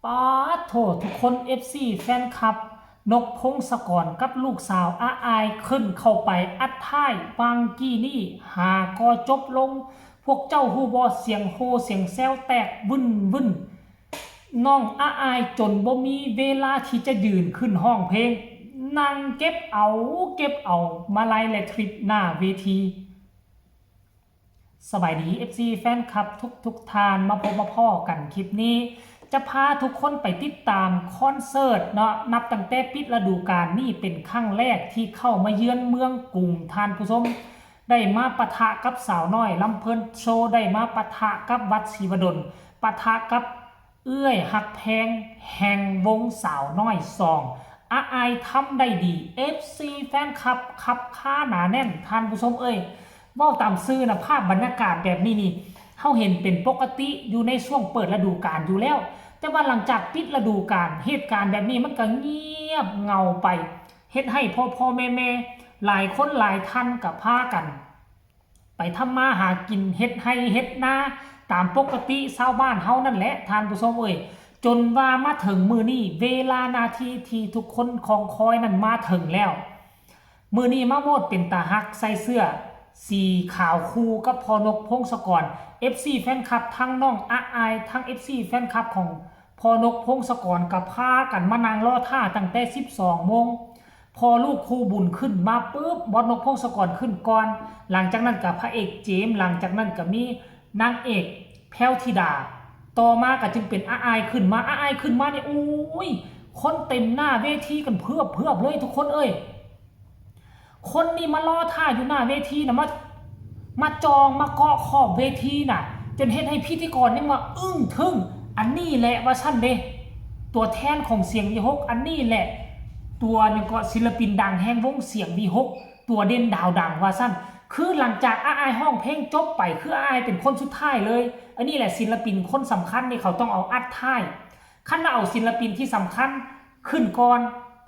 ປາດໂທ້ ທຸກຄົນ ເອັຟຊີ ແຟນຄລັບ ນົກ ພົງສະກອນ ກັບລູກສາວ ອາອາຍ ຂຶ້ນເຂົ້າໄປອັດທ້າຍຫວ່າງກີ້ນີ້ ຫາກໍຈົບລົງ. ພວກເຈົ້າຮູ້ບໍ່ ສຽງໂຫ່ສຽງແຊວແຕກວຶ້ນໆ. ນ້ອງອາອາຍຈົນບໍ່ມີເວລາທີ່ຈະຢືນຂຶ້ນຮ້ອງເພງ, ນັ່ງເກັບເອົາ ເກັບເອົາມາໄລ ແລະ ທຣິບໜ້າເວທີ. ສະບາຍດີ ເອັຟຊີ ແຟນຄລັບທຸກໆທ່ານ, ມາພົບມາພໍ້ກັນຄລິບນີ້ ຈະພາທຸກຄົນໄປຕິດຕາມຄອນເສີດເນາະ, ນັບຕັ້ງແຕ່ປິດລະດູການນີ້ເປັນຄັ້ງແລກທີ່ເຂົ້າມາເຢືອນເມືອງກຸງ, ທ່ານຜູ້ຊົມ ໄດ້ມາປະທະກັບສາວນ້ອຍລຳເພີນໂຊ, ໄດ້ມາປະທະກັບວັດສີວະດົນ, ປະທະກັບເອື້ອຍຮັກແພງແຫ່ງວົງສາວນ້ອຍສອງ ອາອາຍ ທຳໄດ້ດີ. ເອັຟຊີ ແຟນຄລັບ ຄັບຄາໜາແໜ້ນ, ທ່ານຜູ້ຊົມເອີຍ. ເວົ້າຕາມຊື່ນະ, ພາບບັນຍາກາດແບບນີ້ນີ້ ເຮົາເຫັນເປັນປົກກະຕິຢູ່ໃນຊ່ວງເປີດລະດູການຢູ່ແລ້ວ, ແຕ່ວ່າຫຼັງຈາກປິດລະດູການ, ເຫດການແບບນີ້ມັນກໍງຽບເຫງົາໄປ, ເຮັດໃຫ້ພໍ່ໆແມ່ໆຫຼາຍຄົນຫຼາຍທ່ານກໍພາກັນໄປທຳມາຫາກິນ, ເຮັດໄຮ່ເຮັດນາຕາມປົກກະຕິຊາວບ້ານເຮົານັ້ນແຫຼະ, ທ່ານຜູ້ຊົມເອີຍ. ຈົນວ່າມາເຖິງມື້ນີ້, ເວລານາທີທີ່ທຸກຄົນຄອງຄອຍນັ້ນມາເຖິງແລ້ວ. ມື້ນີ້ມາໂໝດເປັນຕາຮັກ, ໃສ່ເສື້ອສີຂາວຄູ່ກັບພໍ່ນົກ ພົງສະກອນ. ເອັຟຊີ ແຟນຄລັບ ທັງນ້ອງອາອາຍ, ທັງ ເອັຟຊີ ແຟນຄລັບຂອງພໍ່ນົກ ພົງສະກອນ ກໍພາກັນມານັ່ງລໍຖ້າຕັ້ງແຕ່ສິບສອງໂມງ. ພໍລູກຄູ່ບຸນຂຶ້ນມາປຶບ, ບອດນົກ ພົງສະກອນ ຂຶ້ນກ່ອນ, ຫຼັງຈາກນັ້ນກໍພະເອກເຈມ, ຫຼັງຈາກນັ້ນກໍມີນາງເອກ ແພ້ວທິດາ, ຕໍ່ມາກໍຈຶ່ງເປັນອາອາຍຂຶ້ນມາ. ອາອາຍຂຶ້ນມານີ້ ໂອ້ຍ ຄົນເຕັມໜ້າເວທີກັນເພີບໆເລີຍ ທຸກຄົນເອີຍ. ຄົນນີ້ມາລໍຖ້າຢູ່ໜ້າເວທີນະ, ມາ ມາຈອງ ມາເກາະຂອບເວທີນະ, ຈົນເຮັດໃຫ້ພິທີກອນຍັງວ່າອຶ້ງທຶ້ງ. ອັນນີ້ແຫຼະ ວ່າຊັ້ນເດ້ ຕົວແທນຂອງສຽງວີຫົກ, ອັນນີ້ແຫຼະ ຕົວຫຍັງເກາະ ສິນລະປິນດັງແຫ່ງວົງສຽງວີຫົກ, ຕົວເດັ່ນດາວດັງ ວ່າຊັ້ນ. ຄືຫຼັງຈາກອາອາຍຮ້ອງເພງຈົບໄປ, ຄືອາອາຍເປັນຄົນສຸດທ້າຍເລີຍ. ອັນນີ້ແຫຼະ ສິນລະປິນຄົນສຳຄັນນີ້ ເຂົາຕ້ອງເອົາອັດທ້າຍ. ຄັນວ່າເອົາສິນລະປິນທີ່ສຳຄັນຂຶ້ນກ່ອນ,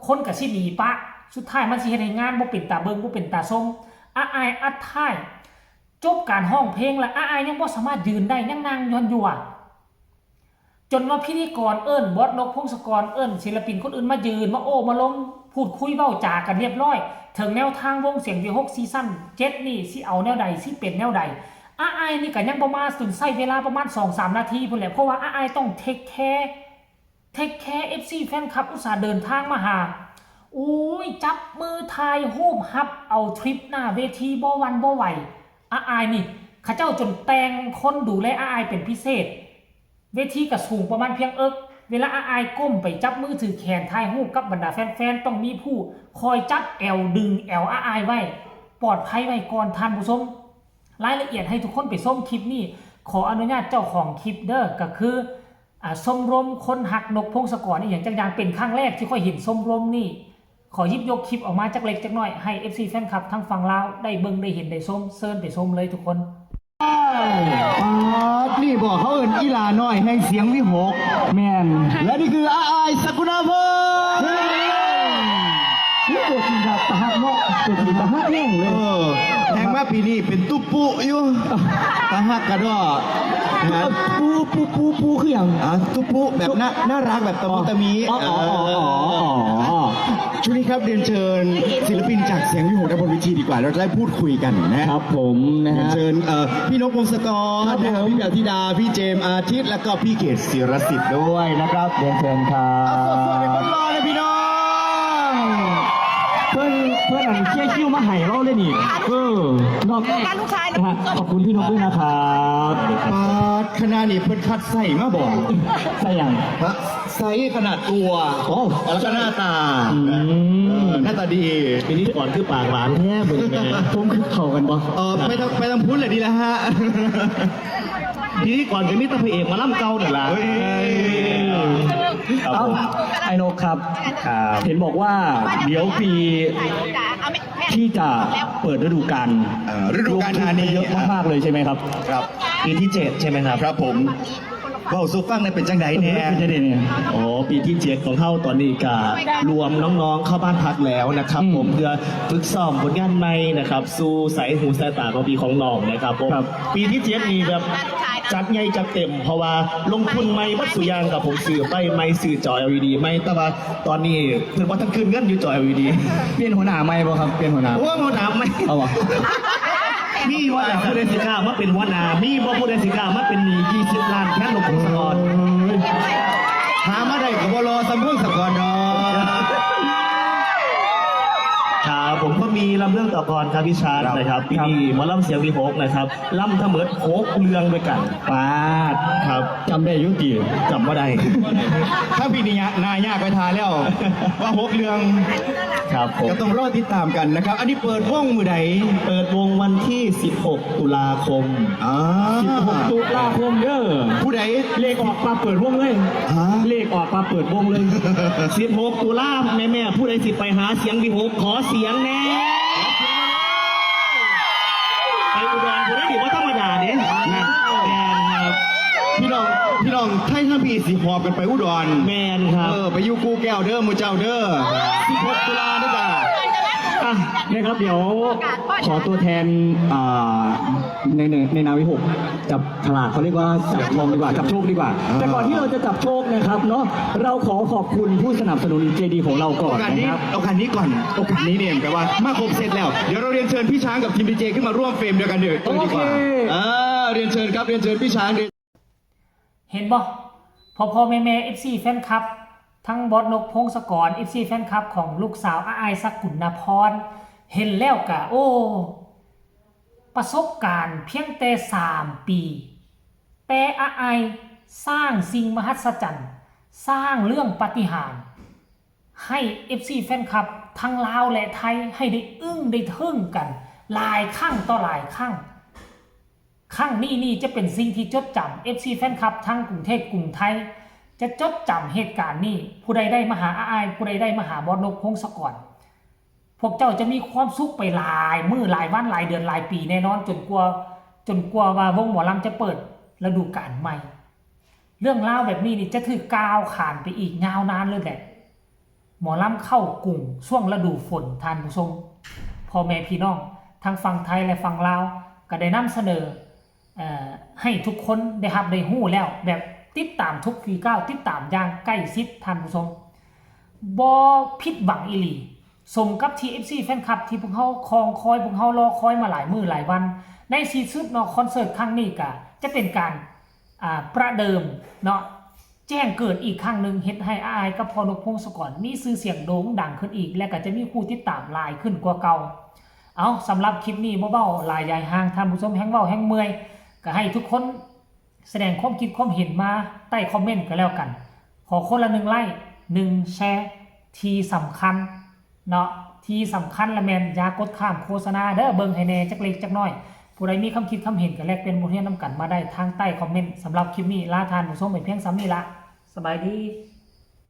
ຄົນກໍຊິໜີປະ, ສຸດທ້າຍມັນຊິເຮັດໃຫ້ງານບໍ່ເປັນຕາເບິ່ງ ບໍ່ເປັນຕາຊົມ. ອາອາຍອັດທ້າຍ ຈົບການຮ້ອງເພງແລ້ວ, ອາອາຍຍັງບໍ່ສາມາດຢືນໄດ້, ຍັງນັ່ງຢ່ອນຍົວ. ຈົນວ່າພິທີກອນເອີ້ນ ບອດນົກ ພົງສະກອນ ເອີ້ນສິນລະປິນຄົນອື່ນມາຢືນ, ມາໂອ້ມາລົມ, ພູດຄຸຍເວົ້າຈາກັນລຽບຮ້ອຍ ເຖິງແນວທາງວົງສຽງວີຫົກຊີຊັນເຈັດນີ້ ຊິເອົາແນວໃດ, ຊິເປັນແນວໃດ. ອາອາຍນີ້ກໍຍັງບໍ່ມາ, ຈົນໃຊ້ເວລາປະມານສອງສາມນາທີພຸ້ນແຫຼະ, ເພາະວ່າອາອາຍຕ້ອງເທກແຄ ເທກແຄ ເອັຟຊີ ແຟນຄລັບ ອຸດສ່າເດີນທາງມາຫາ. ໂອ້ຍ ຈັບມືຖ່າຍຮູບ ຮັບເອົາທຣິບໜ້າເວທີ ບໍ່ຫວັ່ນບໍ່ໄຫວ. ອາອາຍນີ້ ເຂົາເຈົ້າຈົນແຕ່ງຄົນດູແລອາອາຍເປັນພິເສດ. ເວທີກໍສູງປະມານພຽງເອິກ, ເວລາອາອາຍກົ້ມໄປຈັບມືຖືແຂນຖ່າຍຮູບກັບບັນດາແຟນໆ, ຕ້ອງມີຜູ້ຄອຍຈັບແອວ, ດຶງແອວອາອາຍໄວ້, ປອດໄພໄວ້ກ່ອນ, ທ່ານຜູ້ຊົມ. ລາຍລະອຽດໃຫ້ທຸກຄົນໄປຊົມຄລິບນີ້, ຂໍອະນຸຍາດເຈົ້າຂອງຄລິບເດີ, ກໍຄື ອ່າ ຊົມລົມຄົນຮັກນົກ ພົງສະກອນ ອີ່ຫຍັງຈັກຢ່າງ. ເປັນຄັ້ງແລກທີ່ຂ້ອຍເຫັນຊົມລົມນີ້. ຂໍຫຍິບຍົກຄລິບອອກມາຈັກເລັກຈັກນ້ອຍ ໃຫ້ ເອັຟຊີ ແຟນຄລັບທາງຝັ່ງລາວໄດ້ເບິ່ງໄດ້ເຫັນໄດ້ຊົມ. ເຊີນໄປຊົມເລີຍທຸກຄົນ. ປາດ ນີ້ບໍ ເຂົາເອີ້ນອີຫຼ້ານ້ອຍແຫ່ງສຽງວີຫົກ. ແມ່ນ. ແລະນີ້ຄື ອາອາຍ ສັກກຸນາພົນ. ໂອ້ ຕົວຈິງຕາຮັກເນາະ, ຕົວຈິງຕາຮັກແຮງເລີຍ. ເອີ ແຮ່ງມາປີນີ້ເປັນຕຸປຸຢູ່, ຕາຮັກກະດໍ້. ປູ ປູ ປູ ປູຄືຫຍັງ? ອ່າ ຕຸປຸແບບໜ້າ ໜ້າຮັກ ແບບຕະມຸຕະມິ. ອໍ ອໍ ອໍ ອໍ ອໍ ອໍ ອໍ ຊ່ວງນີ້ຄັບ ຮຽນເຊີນສິນລະປິນຈາກສຽງວິຫົກ ດ້ານບົນເວທີດີກວ່າ, ເຮົາຈະໄດ້ພູດຄຸຍກັນນະ. ຄັບຜົມ ນະຮະ. ຮຽນເຊີນ ເອີ ພີ່ນົກ ພົງສະກອນ ນະຄະ ພີ່ແບວທິດາ, ພີ່ເຈມ ອາທິດ ແລ້ວກໍພີ່ເກດ ສິລະສິດ ດ້ວຍນະຄັບ. ຮຽນເຊີນຄັບ. ເອົາ ສົດໆ ໃຫ້ຄົນຫຼໍ່ເລີຍພີ່ນ້ອງ. ເພິ່ນ ເພິ່ນອັນເຄຍຄິວມາໃຫ້ເຮົາເລີຍນີ້. ເອີ ເນາະ. ຂອບຄຸນພີ່ນົກດ້ວຍນະຄັບ. ປາດ ຄະນະນີ້ເພິ່ນຄັດໄຊມາບໍ? ໄຊຫຍັງ? ຮະ? ໄຊຂະໜາດຕົວ. ໂອ້ ແລ້ວກໍໜ້າຕາ. ອືມ ເອີ ໜ້າຕາດີ. ພິທີກອນຄືປາກຫວານແທ້ມື້ນີ້ແໝ່. ຜົມຄືເຂົ້າກັນບໍ່? ເອີ ໄປທາງ ໄປທາງພຸ້ນແຫຼະດີລະຮະ. ພິທີກອນກໍມີແຕ່ພະເອກໝໍລຳເກົ່ານັ້ນລະ. ເອີ ເອົ້າ ອ້າຍນົກຄັບ. ຄັບ. ເຫັນບອກວ່າດຽວປີທີ່ຈະເປີດລະດູການ ເອີ ລະດູການໜ້ານີ້ ລົງທຶນໄປເຍອະມາກໆເລີຍໃຊ່ໄໝຄັບ? ຄັບ. ປີທີເຈັດໃຊ່ໄໝຄັບ? ຄັບຜົມ. ເວົ້າສູ່ຟັງແດ່ ເປັນຈັ່ງໃດແດ່? ເປັນຈັ່ງໃດແດ່? ອໍ ປີທີເຈັດຂອງເຮົາຕອນນີ້ກະລວມນ້ອງໆເຂົ້າບ້ານພັກແລ້ວນະຄັບ ອືມ ຜົມ ເພື່ອຝຶກຊ້ອມຜົນງານໃໝ່ນະຄັບ ສູ່ສາຍຫູສາຍຕາຂອງພີ່ຂອງນ້ອງນະຄັບຜົມ ປີທີເຈັດນີ້ແບບຈັດໃຫຍ່ຈັດເຕັມ ເພາະວ່າລົງທຶນໃໝ່ເບິດສູ່ຢ່າງຄັບຜົມ ຊື້ໄຟໃໝ່ ຊື້ຈໍ ແອລອີດີ ໃໝ່ ແຕ່ວ່າຕອນນີ້ເພິ່ນບໍ່ທັນຄືນເງິນຢູ່ ຈໍ ແອລອີດີ. ປ່ຽນຫົວໜ້າໃໝ່ບໍ່ຄັບ? ປ່ຽນຫົວໜ້າ ໂອ້ ຫົວໜ້າໃໝ່ ເອົາບໍ່? ມີບໍ່ລະ ຜູ້ໃດຊິກ້າມາເປັນຫົວໜ້າ? ມີບໍ່ຜູ້ໃດຊິກ້າມາເປັນໜີ້ ຊາວລ້ານ ແທນ ພງສະກອນ? ເອີຍ ຫາມາໄດ້ກໍບໍ່ຫຼໍ່ສ່ຳ ພງສະກອນດອກ. ຄັບ ຜົມກໍມີລຳເລື່ອງຕໍ່ກ່ອນຄັບ ພີ່ຊານ ນະຄັບ ປີນີ້ໝໍລຳສຽງວິຫົກນະຄັບ ລຳທັງໝົດຫົກເລື່ອງດ້ວຍກັນ. ປາດ ຄັບ ຈຳໄດ້ຢູ່ຕິ? ຈຳບໍ່ໄດ້ ຖ້າປີນີ້ໜ້າຍາກໄປຖ້າແລ້ວ ວ່າຫົກເລື່ອງ ຄັບຜົມ ກໍຕ້ອງລໍຕິດຕາມກັນນະຄັບ. ອັນນີ້ເປີດວົງມື້ໃດ? ເປີດວົງວັນທີສິບຫົກຕຸລາຄົມ. ອ່າ ສິບຫົກຕຸລາຄົມເດີ. ຜູ້ໃດ ເລກອອກປັບເປີດວົງເລີຍ. ຮະ? ເລກອອກປັບເປີດວົງເລີຍ. ສິບຫົກຕຸລາ ແມ່ໆ ຜູ້ໃດຊິໄປຫາສຽງວິຫົກ ຂໍສຽງແດ່. ໄປອຸດອນພຸ້ນເດ້ ບໍ່ທຳມະດາເດ້. ແມ່ນຄັບ ພີ່ນ້ອງ ພີ່ນ້ອງໄທທາງພີ້ຊິຫອບກັນໄປອຸດອນ. ແມ່ນຄັບ ເອີ ໄປຢູ່ກູ່ແກ້ວເດີ ໝູ່ເຈົ້າເດີ. ສິບຫົກຕຸລານີ້ກະ ອ່ະ ນະຄັບ ດຽວຂໍຕົວແທນ ອ່າ ໃນ ໃນ ໃນນາມວິຫົກ ຈັບ ສລາກ ເຂົາຮຽກວ່າຈັບທອງດີກວ່າ ຈັບໂຊກດີກວ່າ. ອ່າ ແຕ່ກ່ອນທີ່ເຮົາຈະຈັບໂຊກນະຄັບເນາະ ເຮົາຂໍຂອບຄຸນຜູ້ສະໜັບສະໜູນໃຈດີຂອງເຮົາກ່ອນນະຄັບ. ໂອກາດນີ້ ໂອກາດນີ້ກ່ອນ ໂອກາດນີ້ນີ້ແບບວ່າມາຄົບເຊັດແລ້ວ. ດຽວເຮົາຮຽນເຊີນພີ່ຊ້າງກັບທີມດີເຈຂຶ້ນມາຮ່ວມເຟຣມດຽວກັນເດີ ເອີ ດີກວ່າ. ໂອເຄ ເອີ ຮຽນເຊີນຄັບ ຮຽນເຊີນພີ່ຊ້າງເດີ. ເຫັນບໍ່ ພໍ່ໆ ແມ່ໆ ເອັຟຊີ ແຟນຄລັບ ທັງບອສນົກ ພົງສະກອນ ເອັຟຊີ ແຟນຄລັບຂອງລູກສາວອ້າຍສະກຸນນະພອນ ເຫັນແລ້ວກະ ໂອ້ ປະສົບການພຽງແຕ່ສາມປີ ແຕ່ອ້າຍສ້າງສິ່ງມະຫັດສະຈັນ ສ້າງເລື່ອງປາຕິຫານ ໃຫ້ເອັຟຊີ ແຟນຄລັບທັງລາວ ແລະ ໄທ ໃຫ້ໄດ້ອຶ້ງໄດ້ທຶ່ງກັນຫຼາຍຄັ້ງຕໍ່ຫຼາຍຄັ້ງ. ຄັ້ງນີ້ນີ້ຈະເປັນສິ່ງທີ່ຈົດຈຳ ເອັຟຊີ ແຟນຄລັບທັງກຸງເທບ ກຸງໄທ ຈະຈົດຈຳເຫດການນີ້. ຜູ້ໃດໄດ້ມາຫາອ້າຍ ຜູ້ໃດໄດ້ມາຫາບອສນົກ ພົງສະກອນ ພວກເຈົ້າຈະມີຄວາມສຸກໄປຫຼາຍມື້ ຫຼາຍວັນ ຫຼາຍເດືອນ ຫຼາຍປີແນ່ນອນ ຈົນກວ່າ ຈົນກວ່າວ່າວົງໝໍລຳຈະເປີດລະດູການໃໝ່. ເລື່ອງລາວແບບນີ້ນີ້ຈະຖືກກ່າວຂານໄປອີກຍາວນານເລີຍແຫຼະ. ໝໍລຳເຂົ້າກຸງຊ່ວງລະດູຝົນ ທ່ານຜູ້ຊົມ ພໍ່ແມ່ພີ່ນ້ອງທັງຝັ່ງໄທ ແລະ ຝັ່ງລາວ ກໍໄດ້ນຳສະເໜີ ເອີ ໃຫ້ທຸກຄົນໄດ້ຮັບໄດ້ຮູ້ແລ້ວ ແບບຕິດຕາມທຸກຝີກ້າວ ຕິດຕາມຢ່າງໃກ້ຊິດ ທ່ານຜູ້ຊົມ. ບໍ່ຜິດຫວັງອີ່ຫຼີ ສົມກັບທີ່ເອັຟຊີ ແຟນຄລັບ ທີ່ພວກເຮົາຄອງຄອຍ ພວກເຮົາລໍຄອຍມາຫຼາຍມື້ຫຼາຍວັນ. ໃນທີ່ສຸດເນາະ ຄອນເສີດຄັ້ງນີ້ກະຈະເປັນການ ອ່າ ປະເດີມເນາະ ແຈ້ງເກີດອີກຄັ້ງໜຶ່ງ ເຮັດໃຫ້ອ້າຍກັບພໍ່ນົກ ພົງສະກອນ ມີຊື່ສຽງໂດ່ງດັງຂຶ້ນອີກ ແລະ ກໍຈະມີຜູ້ຕິດຕາມຫຼາຍຂຶ້ນກວ່າເກົ່າ. ເອົາ ສຳລັບຄລິບນີ້ບໍ່ເວົ້າຫຼາຍຢາຍຫ່າງ ທ່ານຜູ້ຊົມແຮ່ງເວົ້າແຮ່ງເມື່ອຍ ກໍໃຫ້ທຸກຄົນສະແດງຄວາມຄິດຄວາມເຫັນມາໃຕ້ຄອມເມັນກໍແລ້ວກັນ. ຂໍຄົນລະໜຶ່ງໄລ້ ໜຶ່ງແຊ ທີ່ສຳຄັນ ເນາະ ທີ່ສຳຄັນລະແມ່ນຢ່າກົດຂ້າມໂຄສະນາເດີ ເບິ່ງໃຫ້ແດ່ຈັກເລັກຈັກນ້ອຍ. ຜູ້ໃດມີຄຳຄິດຄຳເຫັນກໍແລກປ່ຽນບົດຮຽນນຳກັນມາໄດ້ທາງໃຕ້ຄອມເມັນ. ສຳລັບຄລິບນີ້ລາທ່ານຜູ້ຊົມໄປພຽງສ່ຳນີ້ລະ. ສະບາຍດີ.